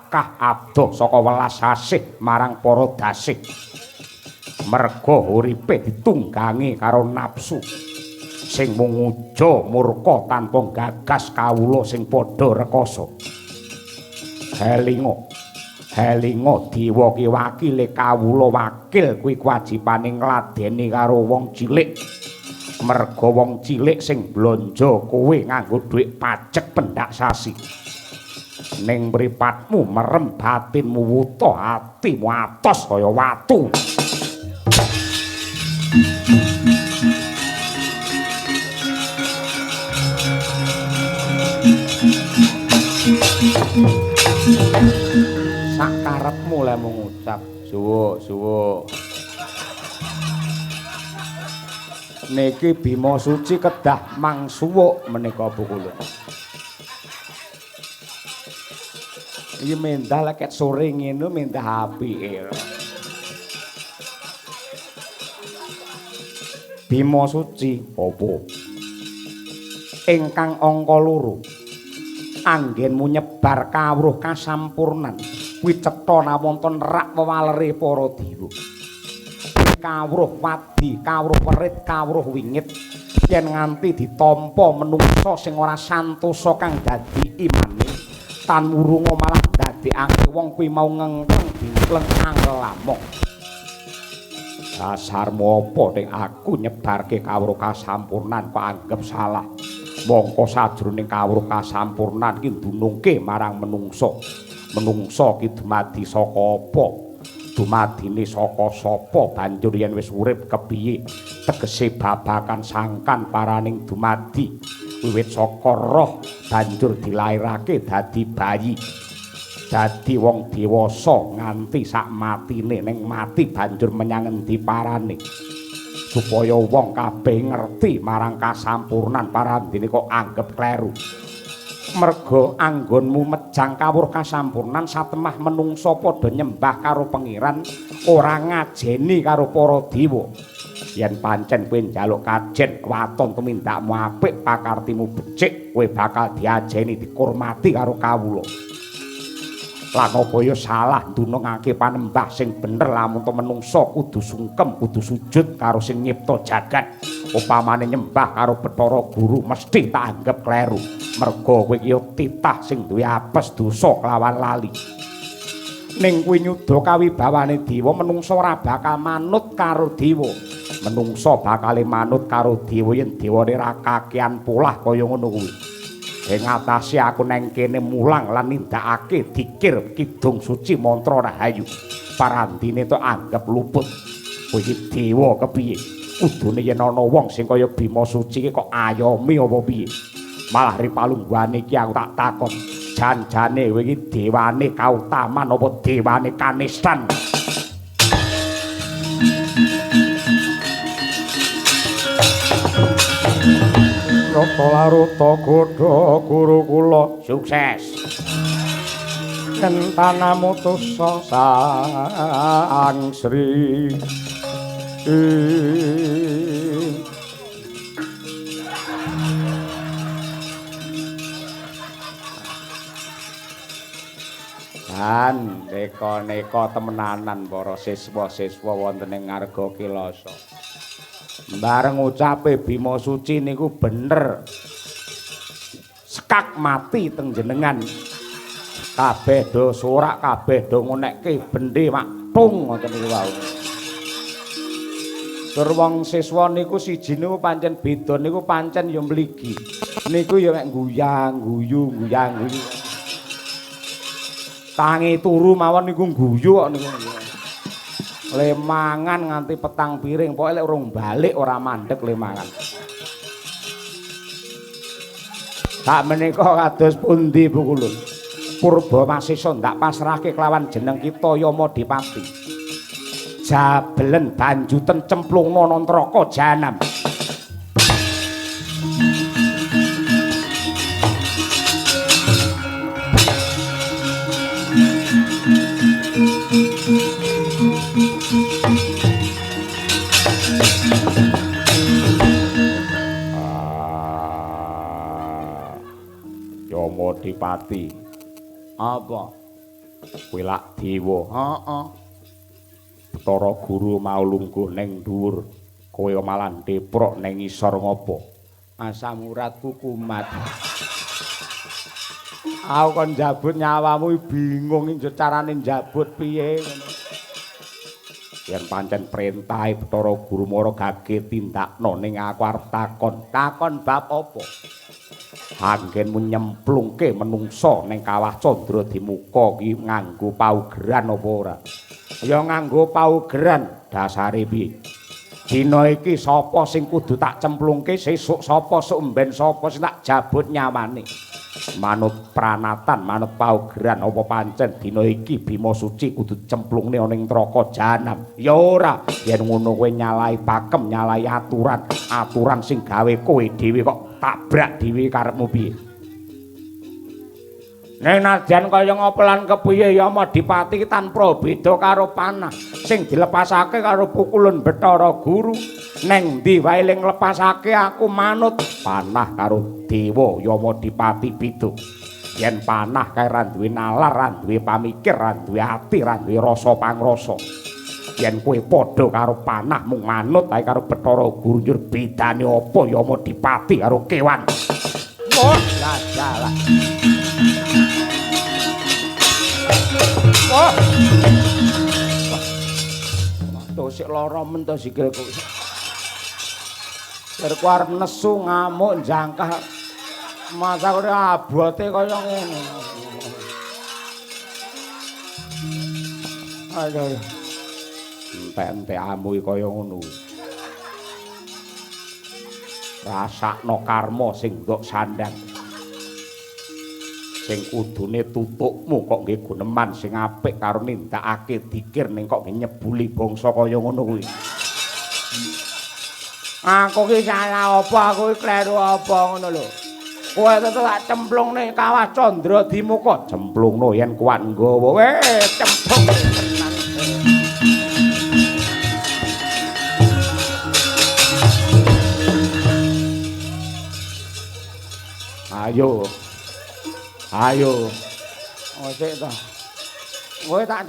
Takah adoh saka welas asih marang para dasih. Merga uripe ditunggangi karo nafsu sing mung nguja murka tanpa gagas kawula sing padha rekasa. Helinga, helinga dewa ki wakile kawula wakil kuwi kewajibane ngladeni karo wong cilik. Merga wong cilik sing blonjo kowe nganggo dhuwit pajek pendak sasi. Ning mripatmu merem, batinmu wuta, atimu atos kaya watu. Sakarepmu lemu ngucap suwuk suwuk. Niki Bima Suci kedah mangsuwuk menika Bu Kulun. Iki mendah leket sore ngene mendah apike. Bima Suci apa? Ingkang angka 2. Anggenmu nyebar kawruh kasampurnan kuwi cetha nawonten rak wewalere para dewa. Kawruh wadi, kawruh werit, kawruh wingit yen nganti ditampa menungsa sing ora santosa kang dadi imane tan wurunga malah ndadekake wong kuwi mau ngengkeng dingkleng anglamong. Dasarmu apa ning aku nyebarke kawruh kasampurnan kok anggep salah. Mongko sajroning kawruh kasampurnan ki ndunungke marang menungsa. Menungsa ki dumadi saka apa? Dumadine saka sapa? Banjur yen wis urip kepiye? Tegese babakan sangkan paraning dumadi wiwit saka roh banjur dilairake dadi bayi. Dadi wong dewasa nganti sak matine, ning mati banjur menyang endi parane. Supaya wong kabeh ngerti marang kasampurnan parandene kok anggep kleru. Merga anggonmu mejang kawruh kasampurnan satemah menungsa padha nyembah karo pangeran ora ngajeni karo para dewa. Yen pancen kowe njaluk kajen waton tumindakmu apik pakartimu becik kowe bakal diajeni dikurmati karo kawula. Lan apa ya salah ndunungake panembah sing bener lamun to menungsa kudu sungkem kudu sujud karo sing nyipta jagat. Upamane nyembah karo Bathara Guru mesti tak anggep kleru. Merga kowe iki titah sing duwe apes dosa kelawan lali. Ning kuwi nyuda kawibawane dewa menungsa ora bakal manut karo dewa. Menungsa bakale manut karo dewa yen dewane ra kakean polah kaya ngono kuwi. Ing atase aku neng kene mulang lan nindakake dikir kidung suci mantra rahayu. Parandine tok anggep luput. Kowe iki dewa kepiye? Kudune yen ana wong sing kaya Bima Suci iki kok ayomi apa piye? Malah ripalungguhane iki aku tak takon. Jan-jane kowe iki dewane kautaman apa dewane kanistan? Rata laruta godha guru kula sukses. Kentana mutusa Sang Sri. Dan neka-neka temenanan para siswa-siswa wonten ing Ngarga Kilasa. Bareng ucape Bima Suci niku bener. Sekak mati teng jenengan. Kabeh do sorak, kabeh do ngonekke bendhe maktung ngoten niku wau. Tur wong siswa niku siji niku pancen beda niku pancen ya mligi. Niku ya mek guyang guyu guyang guyu. Tangi turu mawon niku guyu kok niku. Lemangan nganti petang piring, pokoke lek urung balik ora mandek lemangan. Sak menika kados pundi Bu Kulun? Purba Masesa ndak pasrahke kelawan jeneng kita Yama Dipati. Jabelen banjuten cemplungna nang neraka jahanam. Yama Dipati. Apa? Kowe lak dewa. Heeh. Bathara Guru mau lungguh ning dhuwur, kowe malah ndeprok ning ngisor ngopo? Asam uratku kumat. Aku kon njabut nyawamu bingung iki carane njabut piye ngono. Yen pancen perintahe Bathara Guru mara gage tindakno ning aku arep takon. Takon bab apa? Anggenmu nyemplungke menungsa ning kawah Candra Dimuka ki nganggo paugeran apa ora? Ya nganggo paugeran. Dasare piye? Dina iki sapa sing kudu tak cemplungke, sesuk sapa, sok mben sapa sing tak jabut nyawane? Manut pranatan, manut paugeran apa pancen dina iki Bima Suci kudu cemplungne ana ing neraka jahanam? Ya ora. Yen ngono kowe nyalahi pakem, nyalahi aturan, aturan sing gawe kowe dhewe kok tabrak dhewe karepmu piye? Ning nadyan kaya ngapa lan kepiye Yama Dipati tanpa beda karo panah sing dilepasake karo pukulun Bathara Guru. Neng ndi wae ling nglepasake aku manut. Panah karo dewa Yama Dipati beda. Yen panah kae ra duwe nalar, ra duwe pamikir, ra duwe ati, ra duwe rasa pangrasa. Yen kowe padha karo panah mung manut ae karo Bathara Guru, njur bedane apa Yama Dipati karo kewan? Wah, lah. Wah. Wah, sik lara men to sikilku. Sikilku arep nesu ngamuk jangkah. Masa kok abote kaya ngene. Aduh. Entek-entek amu kaya ngono. Rasakno karma sing ndok sandang. Sing kudune tutukmu kok nggih guneman sing apik karo nindakake dikir ning kok nggih nyebuli bangsa kaya ngono kuwi. Aku ki salah apa, aku ki kleru apa ngono lho. Kowe tetep tak cemplungne kawah Candra Dimuka. Cemplungno yen kuat nggawa. Weh, cemplung tenan. Ayo. Ayo. Oh, sik ta. Kowe tak